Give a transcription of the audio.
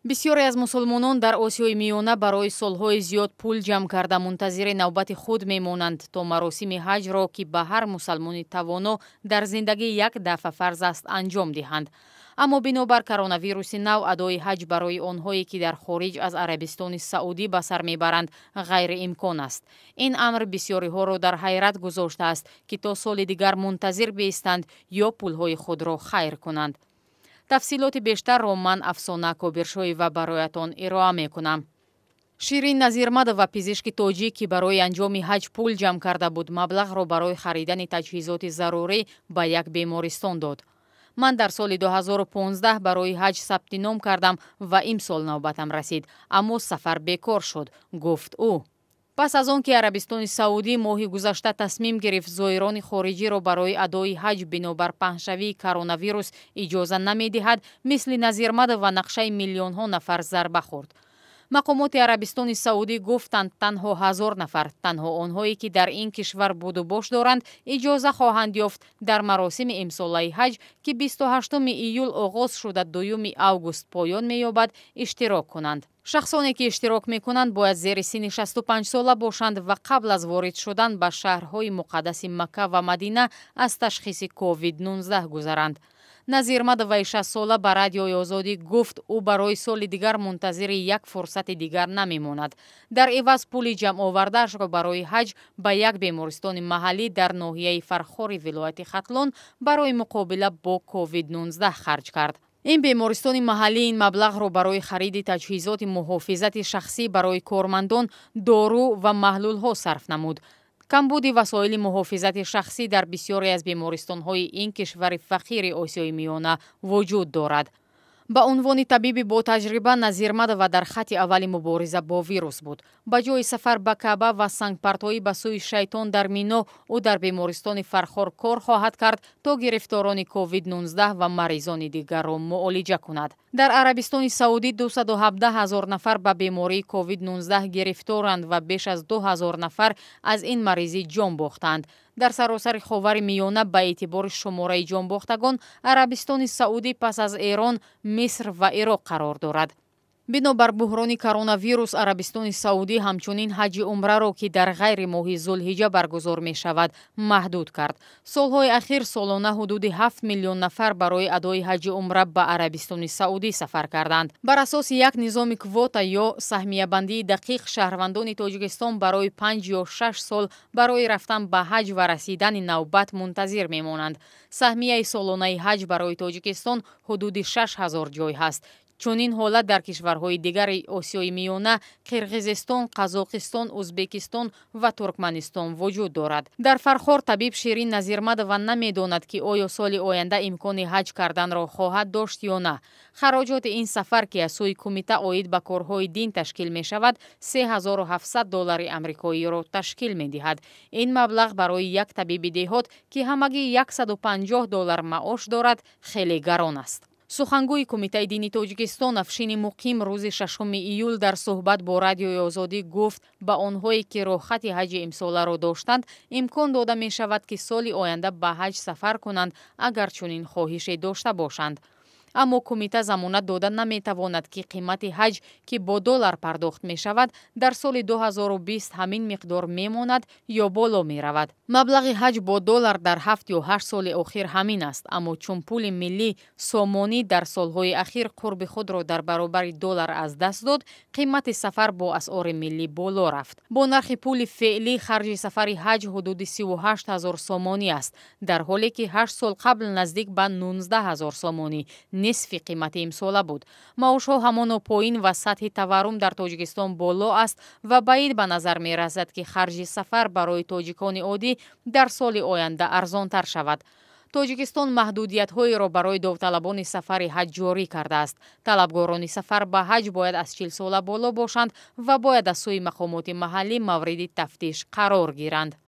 Бисёре аз мусулмонон дар Осиёи Миёна барои солҳои зиёд пул ҷамъ карда, мунтазири навбати худ мемонанд, то маросими ҳаҷро, ки ба ҳар мусалмони тавоно дар зиндагӣ як дафъа фарз аст, анҷом диҳанд. Аммо бинобар коронавируси нав адои ҳаҷ барои онҳое, ки дар хориҷ аз Арабистони Саудӣ ба сар мебаранд, ғайриимкон аст. Ин амр бисёриҳоро дар ҳайрат гузоштааст, ки то соли дигар мунтазир биистанд ё пулҳои худро хайр кунанд. Тафсилоти бештарро ман, Афсона Кобиршоева, бароятон ироа мекунам. Ширин Назирмадова, пизишки тоҷик, ки барои анҷоми ҳаҷ пул ҷамъ карда буд, маблағро барои харидани таҷҳизоти зарурӣ ба як бемористон дод. Ман дар соли 2015 барои ҳаҷ сабти ном кардам ва имсол навбатам расид, аммо сафар бекор шуд, гуфт ӯ. Пас аз он ки Арабистони Саудӣ моҳи гузашта тасмим гирифт зоирони хориҷиро барои адои ҳаҷ бинобар паҳншавии коронавирус иҷоза намедиҳад, мисли Назирмадова нақшаи миллионҳо нафар зарба хӯрд. Мақомоти Арабистони Саудӣ гуфтанд, танҳо 1000 нафар, танҳо онҳое, ки дар ин кишвар будубош доранд, иҷоза хоҳанд ёфт дар маросими имсолаи ҳаҷ, ки 28 июл оғоз шуда, 2 август поён меёбад, иштирок кунанд. Шахсоне, ки иштирок мекунанд, бояд зери синни 65 сола бошанд ва қабл аз ворид шудан ба шаҳрҳои муқаддаси Макка ва Мадина аз ташхиси COVID-19 гузаранд. Назирмадоваи 60сола ба Радиои Озодӣ гуфт, ӯ барои соли дигар мунтазири як фурсати дигар намемонад. Дар иваз пули ҷамъовардаашро барои ҳаҷ ба як бемористони маҳаллӣ дар ноҳияи Фархори вилояти Хатлон барои муқобила бо COVID-19 харҷ кард. Ин бемористони маҳаллӣ ин маблағро барои хариди таҷҳизоти муҳофизати шахсӣ барои кормандон, дору ва маҳлулҳо сарф намуд. Камбуди васоили муҳофизати шахсӣ дар бисёре аз бемористонҳои ин кишвари фақири Осиёи Миёна вуҷуд дорад. Ба унвони табиби ботаҷриба Назирмадова дар хати аввали мубориза бо вирус буд. Ба ҷои сафар ба Каъба ва сангпартоӣ ба сӯи шайтон дар Мино, ӯ дар бемористони Фархор кор хоҳад кард, то гирифторони COVID-19 ва маризони дигарро муолиҷа кунад. Дар Арабистони Саудӣ 217 ҳазор нафар ба бемории COVID-19 гирифторанд ва беш аз 2 ҳазор нафар аз ин маризӣ ҷон бохтанд. Дар саросари Ховари Миёна ба эътибори шумораи ҷонбохтагон Арабистони Саудӣ пас аз Эрон, Миср ва Ироқ қарор дорад. Бинобар буҳрони коронавирус Арабистони Саудӣ ҳамчунин ҳаҷи умраро, ки дар ғайри моҳи Зулҳиҷа баргузор мешавад, маҳдуд кард. Солҳои ахир солона ҳудуди 7 миллион нафар барои адои ҳаҷи умра ба Арабистони Саудӣ сафар карданд. Бар асоси як низоми квота ё саҳмиябандии дақиқ шаҳрвандони Тоҷикистон барои 5 ё 6 сол барои рафтан ба ҳаҷ ва расидани навбат мунтазир мемонанд. Саҳмияи солонаи ҳаҷ барои Тоҷикистон ҳудуди 6 ҳазор ҷой ҳаст. Чунин ҳолат дар кишварҳои дигари Осиёи Миёна, Қирғизистон, Қазоқистон, Узбекистон ва Туркманистон вуҷуд дорад. Дар Фархор табиб Ширин Назирмадова намедонад, ки оё соли оянда имкони ҳаҷ карданро хоҳад дошт ё на. Хароҷоти ин сафар, ки аз сӯи кумита оид ба корҳои дин ташкил мешавад, 3700 доллари амрикоиро ташкил медиҳад. Ин маблағ барои як табиби деҳот, ки ҳамагӣ 150 доллар маош дорад, хеле гарон аст. Сухангӯи Кумитаи дини Тоҷикистон Афшини Муқим рӯзи 6 июл дар суҳбат бо Радиои Озодӣ гуфт, ба онҳое, ки роҳхати ҳаҷи имсоларо доштанд, имкон дода мешавад, ки соли оянда ба ҳаҷ сафар кунанд, агар чунин хоҳише дошта бошанд. Аммо кумита замонат дода наметавонад, ки қимати ҳаҷ, ки бо доллар пардохт мешавад, дар соли 2020 ҳамин миқдор мемонад ё боло меравад. Маблағи ҳаҷ бо доллар дар 7 ё 8 соли охир ҳамин аст, аммо чун пули миллӣ сомонӣ дар солҳои ахир қурби худро дар баробари доллар аз даст дод, қимати сафар бо асъори миллӣ боло рафт. Бо нархи пули феълӣ харҷи сафари ҳаҷ ҳудуди 38 ҳазор сомонӣ аст, дар ҳоле ки 8 сол қабл наздик ба 19 ҳазор сомонӣ, нисфи қимати имсола буд. Маошҳо ҳамоно поин ва сатҳи таваррум дар Тоҷикистон боло аст ва баъид ба назар мерасад, ки харҷи сафар барои тоҷикони оддӣ дар соли оянда арзонтар шавад. Тоҷикистон маҳдудиятҳоеро барои довталабони сафари ҳаҷ ҷорӣ кардааст. Талабгорони сафар ба ҳаҷ бояд аз 40 сола боло бошанд ва бояд аз сӯи мақомоти маҳаллӣ мавриди тафтиш қарор гиранд.